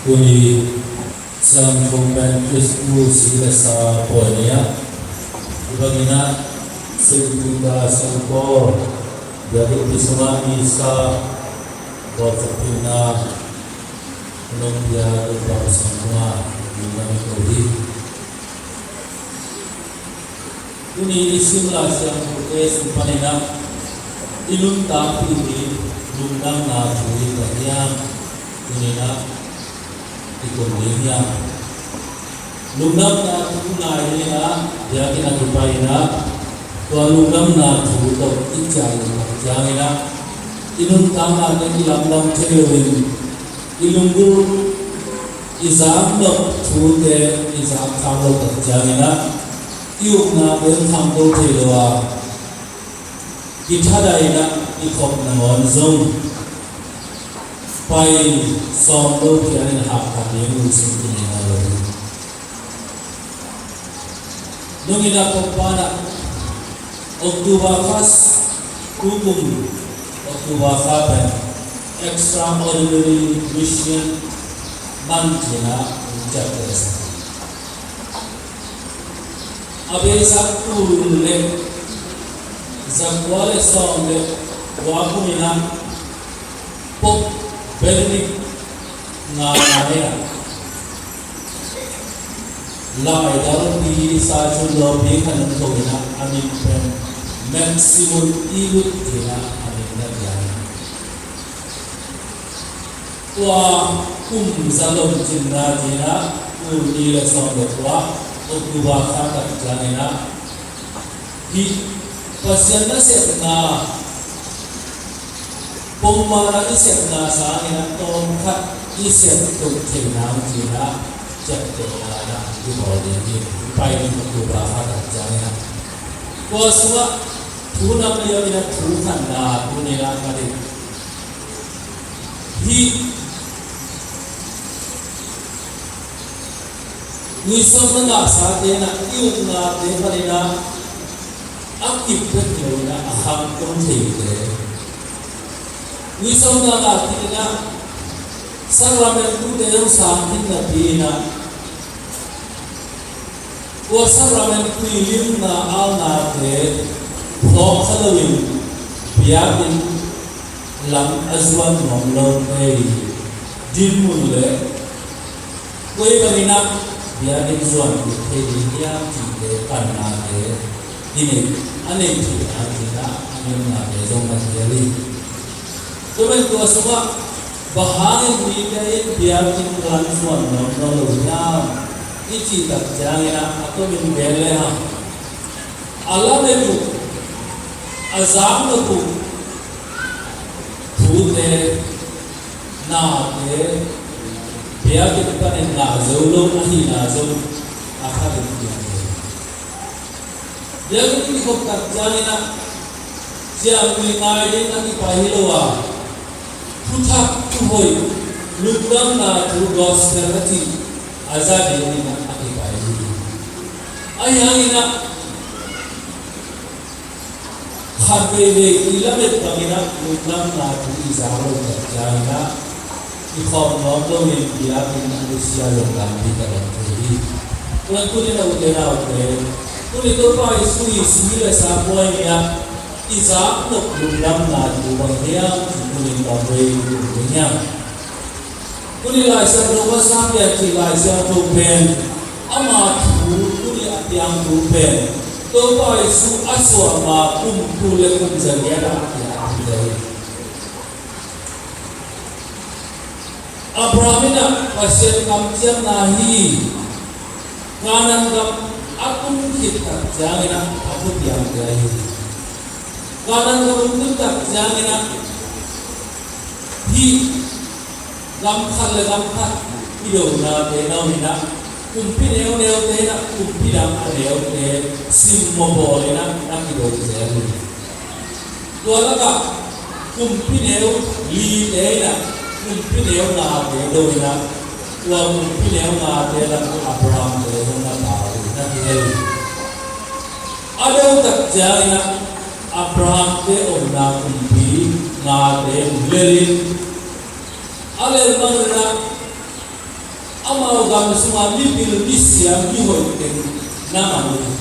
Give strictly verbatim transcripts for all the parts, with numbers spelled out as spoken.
Tuni siangtho pen Khristu si le sa pawi ni ah, i bangin ah Saint Peter, Saint Paul, biakinn pi sungah misa bawlkhat pilna nong pia Topa sangkungah nong ko hi. Tuni i sim Lai Siangthote sung panin ah i nuntakpih ding lungdamna thu hi ta hiam? Tuni in ah i kum ding hiam? Lungdamna thu ngai ding in ah biakinn ah kipai in ah, tua lungdamna thu tawh i ciah lungdam ciangin ah i nuntaknate kilamdang thei loin, i lunggulh, i zaknop thute i zak khak lo tak ciangin ah, i uknate khangto thei lo a, i thadaina, i khop nangawn zong pai sawm lo pianin hahkhat ding lungsim i nei lo hi. Nung in ah pawlpi in ah October kha, tukum October kha pen Extraordinary Mission Month ci-in ah ciamteh sa. A beisa tul nih le zakua le sawm le kua kum in ah Pope Benedict ngana in ah laidalpi, saichun lawpi khat hong tho in ah, a min pen Maximus Illud ci-in ah a min na piang. Tua kum za lom cinna ci-in ah, tul nih le sawm le kua October kha tak ciangin ah, hih Pasian nasepna, pongmawkna i sepna sangin ah tawmkhat i sep to thei nang ci-in ah ciamtehna in ah i bawl ding hi. Pai ding October kha tak ciangin ah, tua sungah thu nam liau in ah thu khatna tuni in ah ka ding. Hih tuisawmna ngahsate in ah i uknate panin ah a kip bek hi lo in ah a khangto theite, tuisawmna ngah kik in ah sakramentute hong sang kik napi in ah, tua sakrament tuilimna alnate phawk kha loin biakinn lam a zuan nuam lote i dinmun le koi bangin ah biakinn zuan kik thei ding hiam cihte kannate i nei, a nei theihna dingin ah a nungnate zong na hial hi. Tua pen tua sungah bang hangin mite in biakinn lam zuan nuam lo lo hiam i cih tak ciangin ah a tomin gen le hang, a lamet uh, a zaknop uh thute, nate biakinn panin ngah zo lo ahihna zong a khat in piang hi. Biakinn i kikhop tak ciangin ah ciamnuih ngai ding a kipai hi lo a, thuthak thuhoih, lungdamna thu gospel a cih a za dingin ah a kipai hi. Ahi hangin ah khat veivei i lamet bangin ah lungdamna thu i za lo tak ciangin ah i khawm nuam loin biakinn a nusia zong tampi tak om thei hi. Tua ahih manin ute naute, tuni Topa Jesu i si le sa pawi ni ah i zaknop lungdamna thu bang hiam cih tuni tawmvei i tum ding hiam? Tuni Lai Siangtho Pasian Pian cih Lai Siangtho pen ama thu, tuni a piang thu pen Topa Jesu a suah ma kum tul le kum za giat ah a piang thu hi. Abraham in ah Pasian kamciamna hi. Kanaan gam a tun khit tak ciangin ah a thupiangte ahi hi. Kanaan gam a tun tak ciangin ah hih gam khat le gam khat i donate na om in ah, kumpi neuneute in ah kumpi dang a neute simmawh bawl in ah na kido zel hi. Tua lakah kumpi neu lite in ah kumpi neu ngate do in ah, tua kumpi neu ngate lakah Abrahamte zong na pau hi, na kihel hi. A do tak ciangin ah Abrahamte omna kumpi ngate lel in, a lel man in ah Gam sungah mipil, misiam, mihoih teng na man uh hi.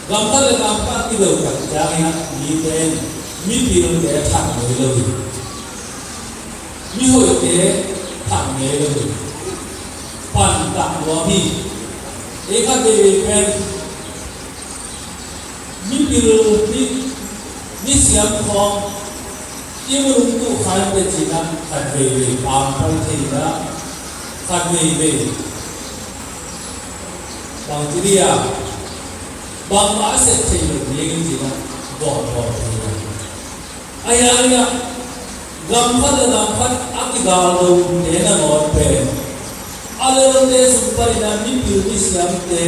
Gam khat le gam khat kibeuh tak ciangin ah mite in mipilte that ngei lo hi. Mihoihte that ngei lo hi. Pan tak nuam hi. Ei khat veivei pen mipil, mi, misiam khawng i mun hong tuh kha in teh ci-in ah khat veivei pampai thei in ah, khat veivei bang ci ding a, bangmah a sep thei lo ding ci-in ah gawtgawt thei in ah. Ahi hangin ah gam khat le gam khat a kigal lote nangawn pen a lelte sung panin ah mipil misiamte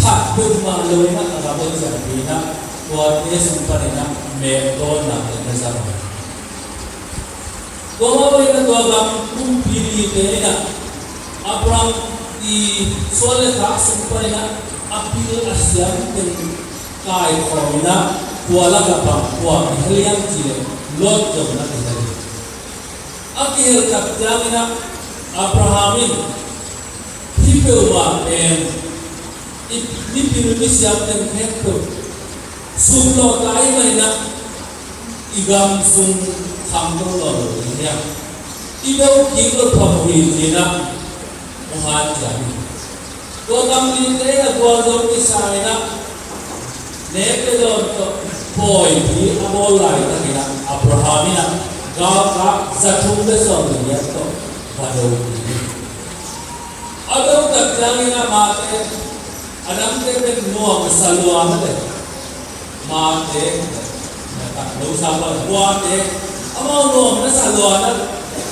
that peuhmah lo in ah a gam a ciahpih in ah tuate sung panin ah mekdawnna te na zang. Tua mah bangin ah tua gam kumpi nite in ah Abraham i suan le khak sung panin ah a pil a siam teng kaikhawm in ah tua lakah bang tua kihel hiam cih leh Lot zong na kihel hi. A kihel tak ciangin ah Abraham in hih peuhmah pen i mipil misiam teng khempeuh suklawh ta ahih manin ah i gam sung khangto nawn lo ding hiam? I do kik lo phamawh hi ci-in ah hong hanciam hi. Tua gam lite in ah gualzo kisa in ah nek le dawn tawh pawipi a bawl laitakin ah Abraham in ah galkap za thum le sawm le giat tawh va do kik hi. A do tak ciangin ah mahte, a dangte pen nuam sa lua na le, mahte, na tak lo sa lua, guate, amau nuam na sa lua na,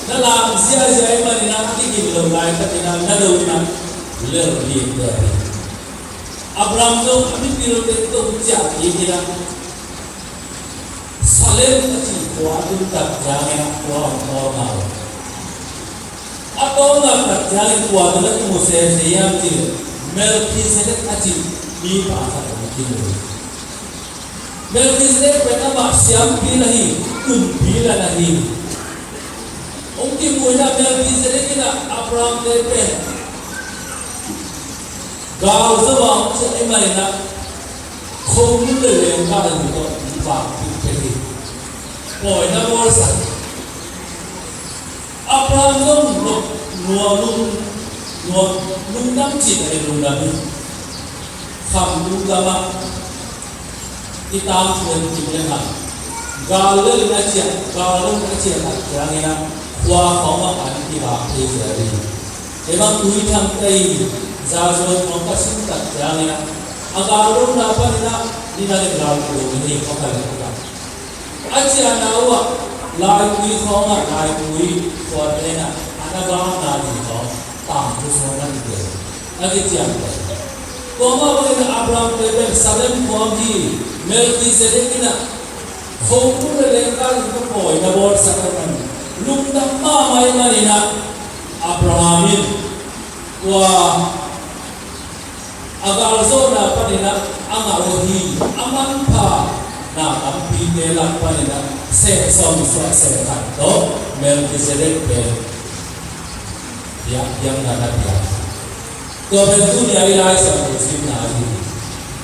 na lam ziahziah ahih manin ah a kigin lo laitakin ah na do in ah lel ding te hi. Abraham zong a mipilte tawh ciah kik in ah Salem a cih khua a tun tak ciangin ah khua a tawng a, a tawng tak ciangin kua tawh na kimu sese hiam cih leh Melkhizedek a cih mipa khat hong kimu hi. Melkhizedek pen amah siampi na hi, kumpi la na hi. Hong kimu in ah Melkhizedek in ah Abrahamte pen gal zo a hong ciah ahih manin ah khomun le leenggah in tawh vakpih pek hi. Pawina bawlsak hi. Abraham zong nuam, nuam, nuam, lungdam cih leh lungdam hi. Khamtung gamah i tangthu in kim le hang gal lel in a ciah, gal lel in a ciah tak ciangin ah khua khawng ah an kivak thei zel hi. Kei bang Tui Thang tei in zazuan khawng ka sim tak ciangin ah a gal lel na panin ah ni na le gal lel in hi khawng ka lel tak. A ciahna uh ah laipui khawng ah, laipui khuate in ah a na vakna ding khawng tangthu sungah na kipia, na kiciamteh. Tua mah bangin Abrahamte pen Salem khua hi, Melkhizedek in ah khomun le leenggah in ka pawina bawlsak a man lungdam mahmah ahih manin ah Abraham in tua a galzawhna panin ah a ngah uh hi. A manpha na tampite lak panin ah seh sawm suah seh khat tawh Melkhizedek pen biakpiakna na pia. Tua pen tuni a i Lai Siangtho simna ahi hi.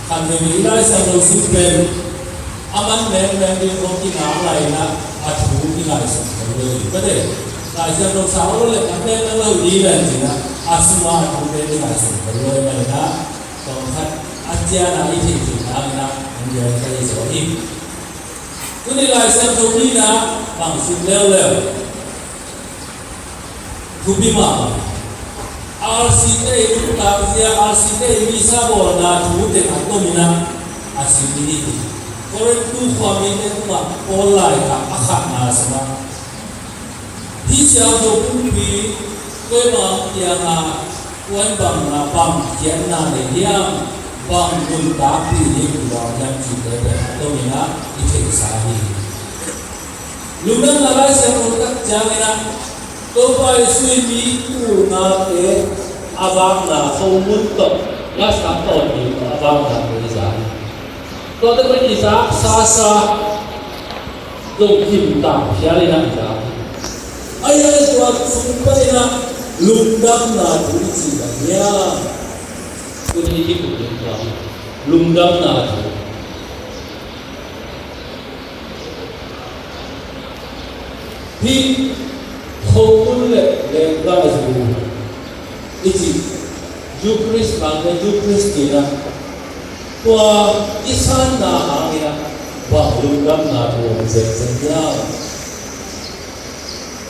Khatvei i Lai Siangtho sim pen a man mengmeng ding hong kingak lai in ah a thu kingaihsun kha lo hi. Ka te Lai Siangtho sang lo le a mengmeng lo hi ding ven ci-in ah a sungah a thute kingaihsun kha lo hi. Manin ah tawmkhat a cian a i theih theih nangin ah hong gen ka hi zaw hi. Tuni Lai Siangtho nihna bang sim leuleu. Thupi mahmah. R C te i nuntakzia, R C te i visa bawlna thu teng a tomin ah a sim i hi hi. Korintu khua mite tungah Paul laikhak a khatna sungah hih siangtho pumpi koi bang kiangah, koi bang na bang khiatna nei hiam, bang nuntakpih ding kibang hiam cihte pen a tomin ah i theihsa hi hi. Lungdamna Lai Siangtho tak ciangin ah Topa Jesuh in mi tulnate a vakna, khomun tawh, ngaihsutna tawh a vaknate i za hi. Tuate pen i zak sasa zong thimtang phial in ah i za hi. Ahi hangin tua sung panin ah Lungdamna thu i cih bang hiam? Tuni i kikup ding tua hi. Lungdamna thu. Hih khopun le lenggahzu i cih Eucharist mang le Eucharist cihna tua i sanna hangin ah bang lungdamna thu om zenzen hiam?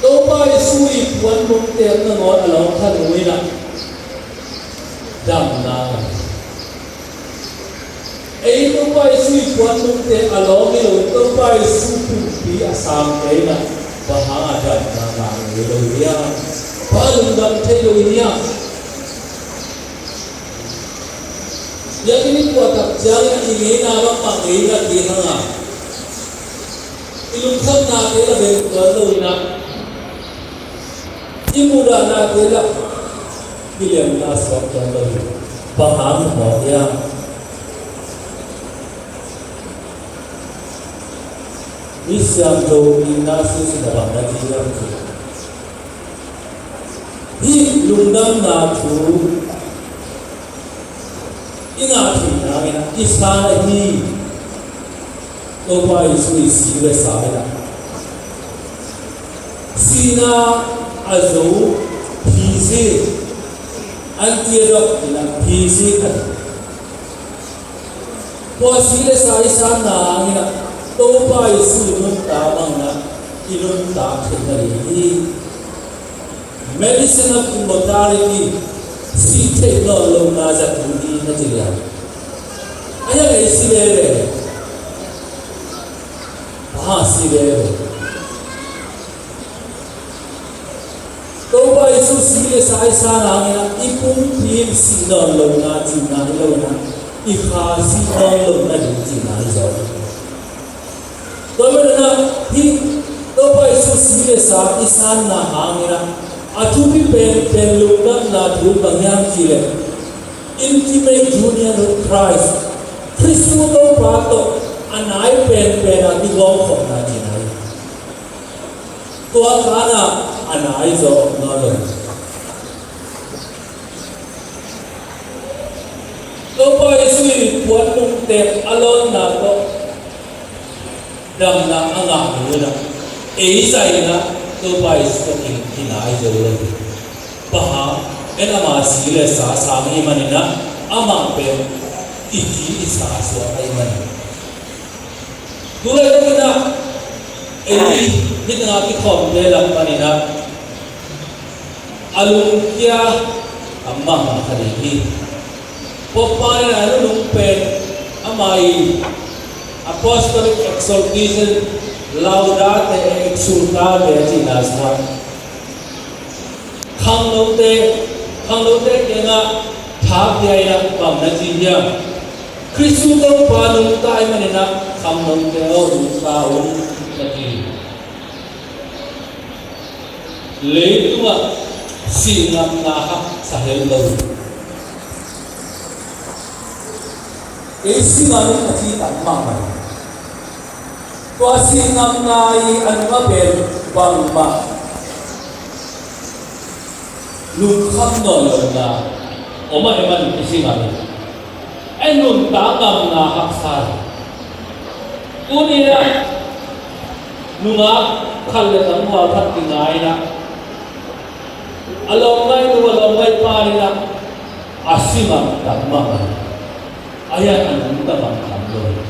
Topa Jesu i puan nungteek nangawn a lawng khat om in ah damna ngah hi. Ei Topa Jesu i puan nungteek a lawng hi lo, Topa Jesu pumpi a sangte in ah bang hanga damna ngah ngei lo hiam? Bang hanga lungdam thei lo hiam? Biakinn i puah tak ciangin i ngeina bangmah ngei na kei hang a, i lungkhamnate la veng tuan lo in ah, i mudahnate la kilemna suak tuan lo in, bang hang mawk hiam? Mi siangtho Ignatius in a bang na ci hiam cih leh, hih lungdamna thu i ngah theih nangin ah i san ahi Topa Jesu i si le sa in ah, sihna a zo phizia, antidote in ah phizia khat. Tua si le sa i sanna hangin ah Topa Jesu i nuntak bangin ah i nuntak theihna ding hi. Medicine of immortality, sih theih nawn lohna zat ding hi na ci liang. A hiang ei si veve. Aha, si veve. Topa Jesu si le sa i san hangin ah i pumpi in sih nawn lohna cihna hi lo in ah, i kha sih nawn lohna ding cihna hi zaw. Tua manin ah hih Topa Jesu si le sa i sanna hangin ah a thupi penpen lungdamna thu bang hiam cih leh, intimate union with Christ. Khristu Topa tawh a nai penpen a kigawmkhopna cihna hi. Tua khan ah a nai zaw om nawn lo. Topa Jesu i puan nungteek a lawnna tawh damna a ngah lo in ah, ei zah in ah Topa Jesu tawh i nai zo lo hi. Bang hang, en ama si le sa sang ahih manin ah amah pen i ci i sa suak ahih manin. Tu laitakin ah ei hih tengah kikhawmte lam panin ah a lungkia a mahmah kha ding hi. Pope pa in a nunung pen ama i Apostolic Exhortation Laudate et Exsultate a cihna sungah khangnote, khangnote kiangah thapia in ah bang na ci hiam? Khristu Topa nungta ahih manin ah khangnote aw, nungta un, na ci. Leitungah sih ngamna haksa hel lo. Kei si ngamna a ci tam mahmah. Tua sih ngamna i a nungah pen bangmah lungkham nawn lohna om ahih manin i si ngam hi. Ei nuntak ngamna haksa hi. Tuni in ah nungak khat le tangval khat kinga in ah, a lawmngaih nu, a lawmngaih pa in ah a si ngam tam mahmah hi. A hiang a nungta ngam tam lo hi.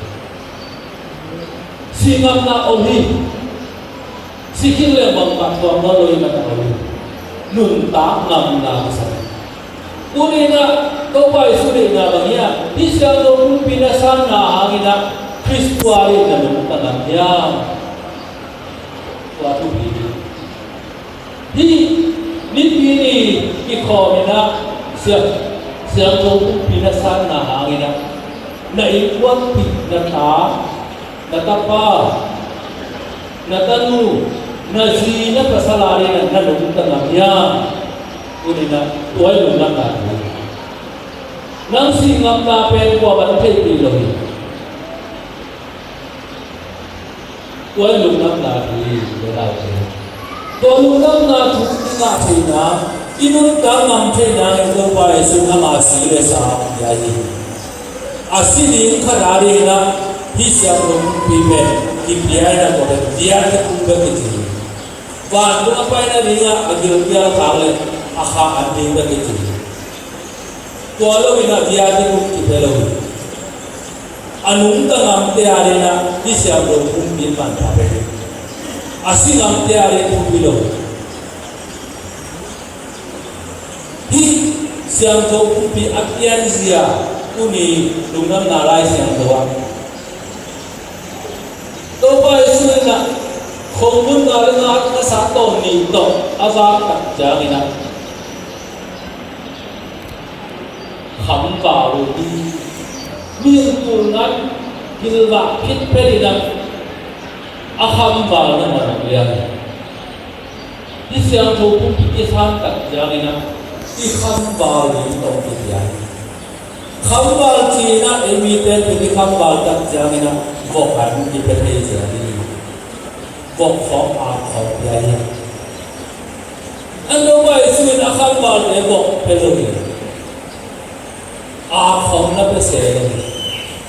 Sih ngamna om hi. Sih khit leh bangmah thuak nawn lo hi, nuntak ngamna kisam. Tuni in ah Topa Jesu deihna bang hiam? Hih siangtho pumpi na sanna hangin ah Khristu a deihna nungta ngam hiam? Tua thupi hi. Hih nipi ni kikhawm in ah siang, siangtho pumpi na sanna hangin ah na innkuanpih, na ta, na tapa, na tanu, na zi, na pasal a dingin na nungta ngam hiam? Tuni in ah tua i lungdamna thu hi. Nang sih ngamna pen kuamah in theihpih lo hi. Tua i lungdamna thu hi, tua i lungdamna thu i ngah theihna I nuntak ngam theih nangin Topa Jesuh in ama si le sa a pia hi. A si ding khat a dingin ah hih siangtho pumpi pen kipia in ah tua pen vialte pum bek kici hi. Vantung a paina dingah a gilkial khak le a khah an ding bek kici hi. Tua loin ah vialte pum kipia lo hi. A nungta ngamte a dingin ah hih siangtho pumpi in manpha pia hi. A si ngamte a dingin thupi lo hi. Hih siangtho pumpi a pianzia tuni lungdamna Lai Siangtho ah Topa Jesuh in ah khongbun nga le nga, ngasa tawm nih tawh a vak tak ciangin ah khamval uh hi. Mihing tul ngat pilvah phitphet in ah a khamval na man a piang hi. Hih siangtho pumpi i san tak ciangin ah i khamval ding tawh kipia hi. Khamval ci-in ah ei mite in i khamval tak ciangin ah vok an kipia thei ciang hi. Vok khawng, ap khawng pia hi. An Topa Jesuh in a khamvalte vok pia lo hi. Ap khawng na pia se lo hi.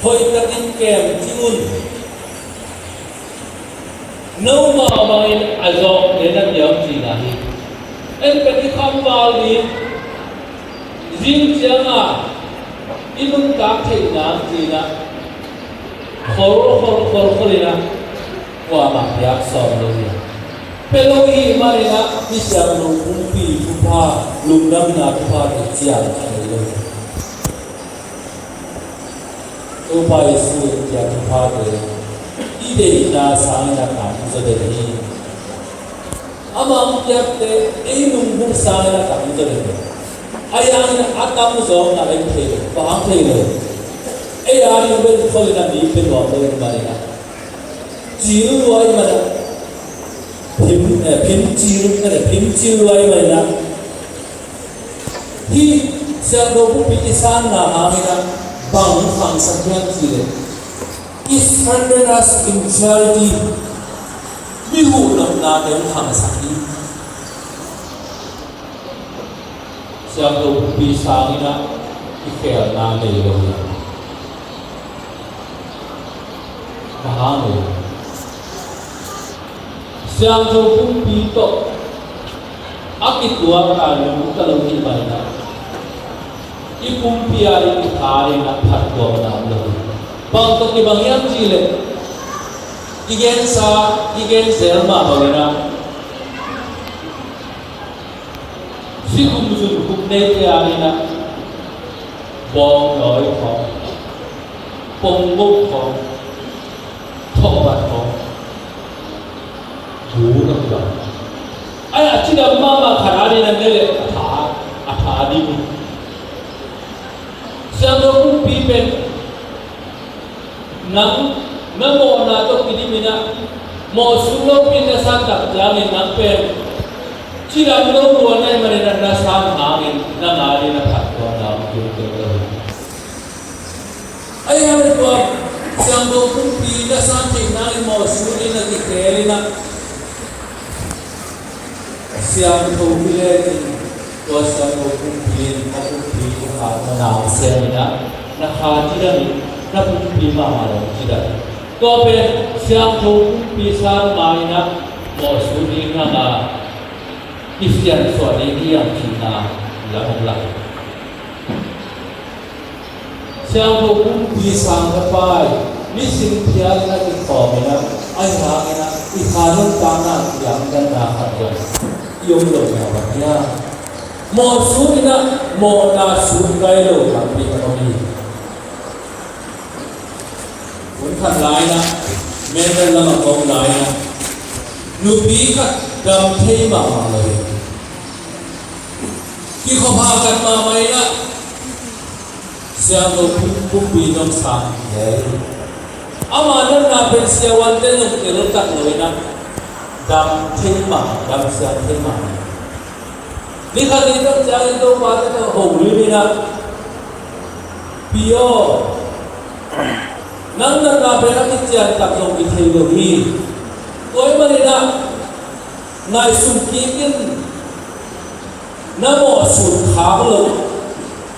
Hoihtakin kem ci un. Nomau bangin a zawhte na pia un cihna hi. En pen i khamval ding, zing ciangin i nuntak theih nang ci-in ah khol khol khol khol in ah kuamah piak sawm lo hi. Pia lo hi manin ah hih siangtho pumpi thupha, lungdamna thupha tawh ciang a nei lo hi. Topa Jesuh in piak thuphate i deihna sangin a tamzaw den hi. Amah hong piakte ei lunggulh sangin a tamzaw den hi. Ahi hangin a tamzaw na en thei lo, bang hang thei lo. Ei a ding bel kholin a mi pia nuam lo ahih manin ah, cil lua ahih manin ah, phim, eh, phim cil, eh, phim cil lua ahih manin ah, hih siangtho pumpi i sanna hangin ah bang hong khangsak hiam cih leh, it strengthens us in charity. Mi huhdomnate hong khangsak hi. Siangtho pumpi sangin ah i khelna nei lo hi. Bang hang lo? Siangtho pumpi tawh a kituakna lungta lo hi manin ah, i pumpi a ding i kha dingin ah phattuamna om lo hi. Bang tawh kibang hiam cih leh, i gensa, i gen zel mah bangin ah, sikum zun khup neite a dingin ah bawngnawi khawng, ponggo khawng, thawhbat khawng, bu na kuan. Ai, a cidam mahmah khat a dingin ah ne leh a tha, a tha ding hi. Siangtho pumpi pen nang na mawhna tawh kidim in ah, mawhsur lopi na san tak ciangin nang pen cidam lo lua na hih manin ah na san hangin nang a dingin ah phattuamna om kei lo hi. Ahi hangin tua siangtho pumpi na san theih nangin mawhsur in ah kikhel in ah, siangtho hi leh in, tua siangtho pumpi in a pumpi khat na na sem in ah, na kha cidam in, na pumpi mahmah zong cidam. Tua pen siangtho pumpi san ma in ah mawhsur ding hang a, i siansuah ding hi hang cihna lam hong lak. Siangtho pumpi sang ka pai, nisim phial in ah kikhawm in ah, ahi hangin ah i kha nuntakna kiangdanna khat zong i om lo na bang hiam? Mawhsur in ah mawhna sut ngai lo tampi tak om hi. Hun khat lai in ah, Melbourne lamah ka om lai in ah, nupi khat dam thei mahmah lo hi. Kikhuapha khat mahmah in ah, siangtho pum-, pumpi zong sang hi. Ama natna pen siavuante zong tel tak lo in ah, dam thei mah, dam siang thei mah. Ni khat ni tak ciangin Topate tawh ho lim in ah, "Pi aw, nang natna pen a kician tak zong i thei lo hi. Tua ahih manin ah ngaihsun kik in, Na mawhsut khak loh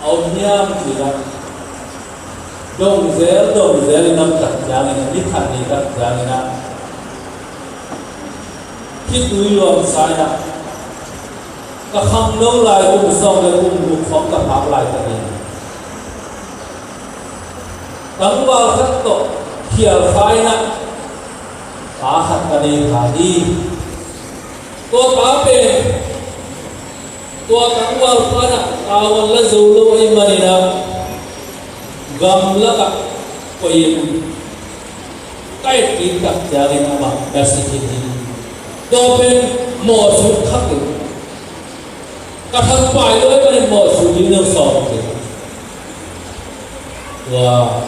a om hiam ci-in ah, dong zel dong zel in, a tak ciangin ah, ni khat ni tak ciangin ah, khitui luang sa in ah, ka khangno lai kum sawm le kum guk khawng ka phak laitakin, tangval khat tawh khial kha in ah, ta khat ka nei kha hi. Tua ta pen, tua tangval pa in ah tavuan la zo lo ahih manin ah, gamlak ah koih in, ka et kik tak ciangin amah na si khin hi. Tua pen mawhsut khak in, ka thangpai lo ahih manin mawhsut ding neu sawm khin. Tua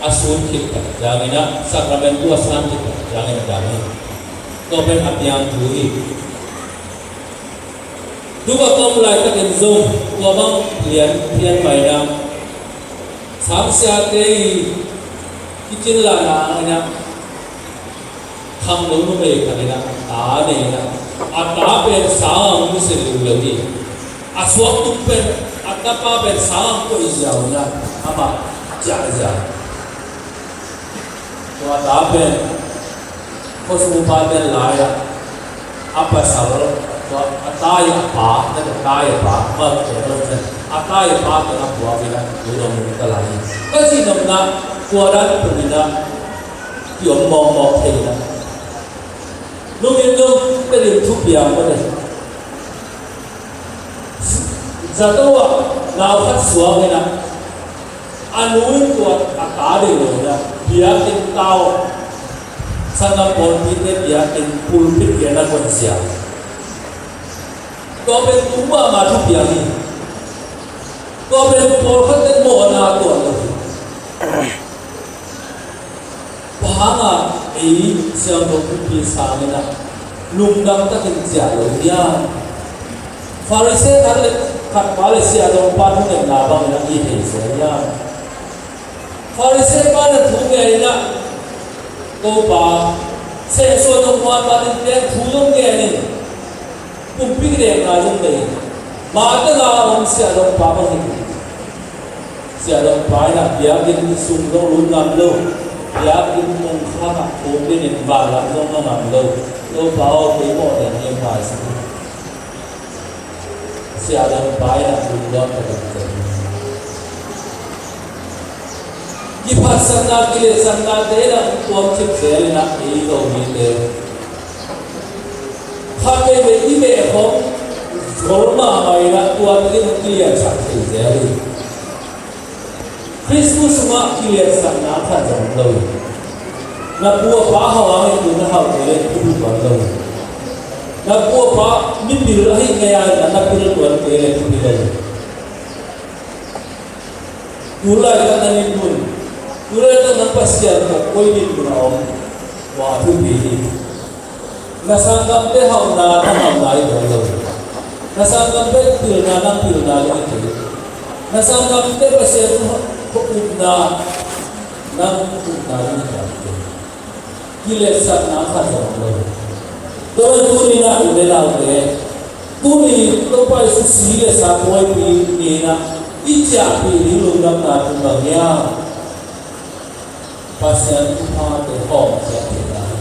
a sut khit tak ciangin ah, sakramentu a san khit tak ciangin a dam hi. Tua pen a piang thu hi. Tua ka om laitakin zong tua bang lian pian mah in ah, sangsiate i kicin lahna in ah, khangno numei khat in ah ta nei in ah, a ta pen sang ah hong nusia leuleu hi. A suak tung pen, a tapa pen sang ah koih ziau in ah, amah ciahziah. Tua ta pen khuasung upa ten lai ah, a pasal, tua a tai a pa, na ka tai a pa, ma ke lo zen, a tai a pa ten a puak in ah, tu dong ka lai. Ka cih nopna, tua dan pen in ah, ki om mawkmawk thei in ah. Nung in nung, Tedim thupiang mah ne. Zato ah, nau khat suak in ah, a nu in tua a ta deih lo in ah, biakinn tau, sanggam pawlpite biakinn pulpit in ah na kuansia. Tua pen tung mahmah thupiang hi. Tua pen pawlkhat in mawhna tuan lo hi. Bang hang a ei siangtho thupi sang in ah lungdam takin ciah lo hiam? Pharisee khat le khat pa le siahdongpa thungetna bangin ah i thei zel hiam? Pharisee pa in ah thu ngen in ah, Topa, sehsuan hong huan manin pen thu zong ngen in, pumpi kidekna zong nei in, mah teng a om siahdongpa bang hi. Siahdongpa in ah biakinn sung zong lut ngam lo, biakinn kongkhak ah khuk dingin vanlam zong ngah ngam lo. Topa aw, kei mawh ding hi, ngai sak in. Siahdongpa in ah lungdam ka ding zen. Kiphatsakna, kiletsaknate in ah tuam cip zel in ah, ei Zomite khat veivei i beh khawng zol mahmah in ah, tua takin hong kiliansak thei zel hi. Khristu sungah kiliansakna khat zong om lo hi. Na pu a pa hau hangin tun na hau kei leh thupi tuan lo hi. Na pu a pa mipil ahih ngei a, na pil tuan kei leh thupi lo hi. Tu laitak na dinmun, tu laitak na Pasian tawh koi dinmun a om, tua thupi hi. Na sanggamte hauhna, na hauhna hi tuan lo hi. Na sanggamte pilna, na pilna lo hi thei. Na sanggamte Pasian upna, na upna lo hi thei. Kiletsakna khat zong om lo hi. Tua hi tuni-in ah u le naute, tuni Topa Jesu si le sa buaipi ni-in ah i ciahpih ding lungdamna pen bang hiam? Pasian thuphate hawmkhia theihna hi.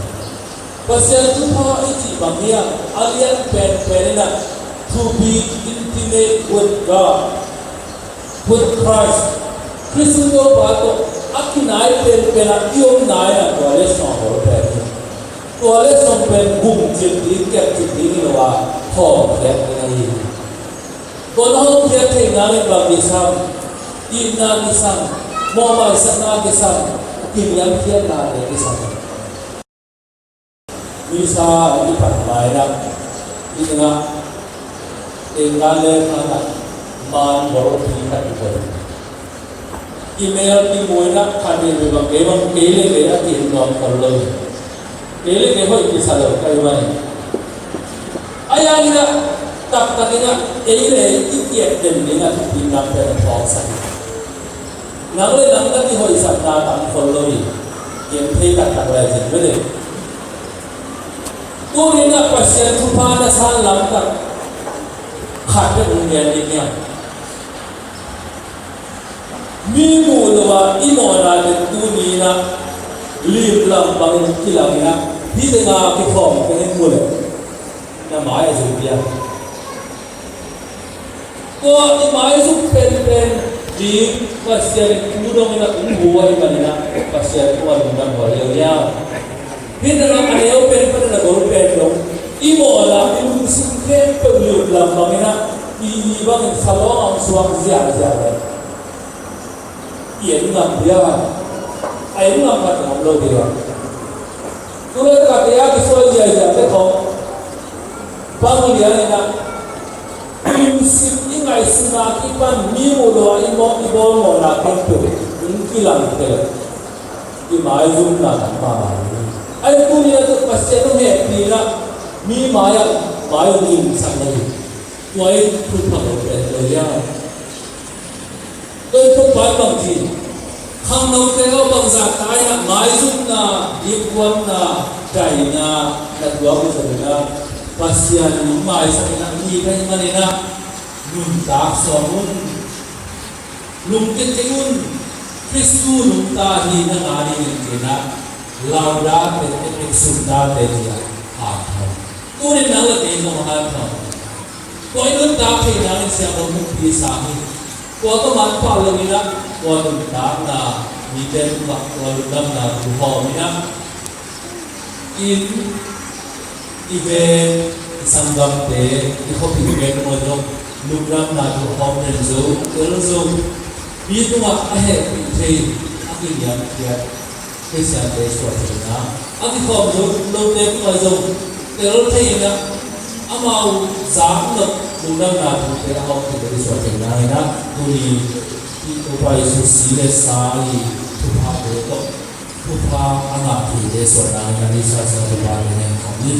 Pasian thupha i cih bang hiam? A lian penpen in ah, to be intimate with God, with Christ. Khristu Topa tawh a kinai penpen ah i omna in ah tua letsong a hawlkhia hi. Tua letsong pen gumcip ding, kepcip ding hi lo a, hawmkhia ding ahi hi. Tua na hawmkhia theih nangin bang kisam? Itna kisam, mawhmaisakna kisam, kiniamkhiatnate kisam. Misa a kipat lai-in ah, i tengah, tengah le khat ah, man bawlpi khat i koih. Kimel kimu in ah, khat veivei bang kei bang, kei le kei a ki-en nuam khol lo hi. Kei le kei hoih kisa lo ka hi mah hi. Ahi hangin ah, taktak in ah, ei le ei i ki-et den ding a thupi nam pen a thawngsak hi. Nang le nang na kihoihsakna tam khol lo hi. Gen thei taktak lai cin ve le. Tuni-in ah Pasian thupha na san lamtak, Khat peuh hong gen ding hiam? Mi muh lo a i mawhna teng tuni in ah limlam bangin kilang in ah, hih teng a kikhawm teng in mu leh na mai a zuk pia. Tua i maizum penpen ding Pasian in thu dong in ah hong hu ahih manin ah Pasian thu a lungdam huai lel hiam? Hih teng a neu pen pan a gol pen dong i mawhna i lungsim khempeuh limlam bangin ah i bangin salawng a hong suak ziahziah leh i en ngam dia, a en ngam khat om lo dia. Tua leh ka te a kisuai ziahziah te khawng bang lian in ah i lungsim i ngaihsutna kipan mi muh lo a i mawh i bawl mawhna khempeuh hong kilang tel i maizumna kan mahmah hi. Ahi tuni a tuk Pasian hong hehpihna mi mai-ah mai hong limsak na hi. Tua in thupha lo pen lo hiam? Tua in thupha bang ci, khangnote aw bangzah ta in ah maizumna, dipkuanna, daihna na tuak uh zongin ah Pasian in hong maisak in ah mi ka hih manin ah nuntak sawm un. Lungkia kei un, Khristu nungta hi na ngah ding in ci-in ah Laudato si' Christus, nungta hi ci-in ah hanthawn. Tuni nang le kei zong hanthawn. Tua i nuntak theih nangin siangtho pumpi sang hi. Tua tawh man pah lo in ah tua nuntakna mite tungah tua lungdamna thu hawm in ah inn, i veng, i sanggamte, i khuapi veng maw zong lungdamna thu a hawm den zo, a tel zo. Mi tungah a hehpih thei, a kiniamkhiat Khristiante suah theihna, a kikhawm zo lote tungah zong tel thei in ah amau zak nop lungdamna thute a hawm theih lote suah theihna in ah tuni hih Topa Jesuh si le sa i thuphate tawh thupha a ngah theite suahna in a nisa sa thupha te ngen khawm ni.